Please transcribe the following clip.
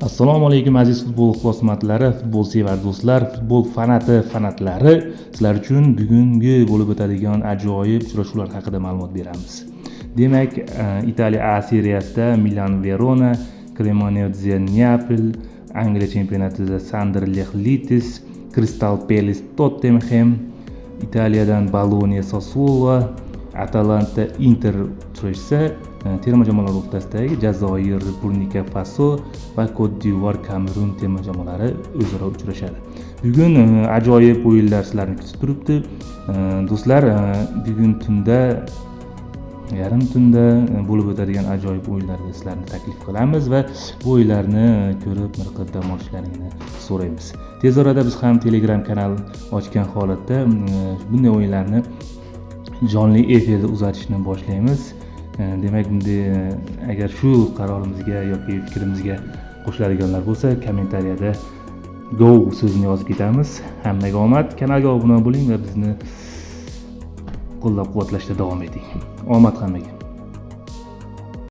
Assalomu alaykum, aziz futbol ixlosmandlari, futbol sevar do'stlar, futbol fanati fanatlari. Sizlar uchun bugungi bo'lib o'tadigan ajoyib uchrashuvlar haqida ma'lumot beramiz. Demak, Italiya A seriyasida Milan Verona, Cremonese Neapel, Angliya chempionatida Sunderland Leeds, Crystal Palace Tottenham, Italiyadan Bologna Sassuolo, Atalanta Inter uchrashsa, terma jamoalar o'rtasidagi Jazoir Burkina Faso va Kot d'Ivuar Kamerun terma jamoalari o'zaro uchrashadi. Bugun ajoyib o'yinlar sizlarni kutib turibdi. Do'stlar, bugun tunda, yarim tunda bo'lib o'tadigan ajoyib o'yinlarga sizlarni taklif qilamiz va bu o'yinlarni ko'rib, miriqib dam olishlaringni so'raymiz. Tez orada biz ham Telegram kanal ochgan holatda bunday o'yinlarni jonli efirda uzatishni boshlaymiz. Demak, bunday agar shu qarorimizga yoki fikrimizga qo'shiladiganlar bo'lsa, kommentariyada "go" so'zini yozib ketamiz. Hammaga omad, kanalga obuna bo'ling va bizni qo'llab quvvatlashda davom eting. Omad hammaga!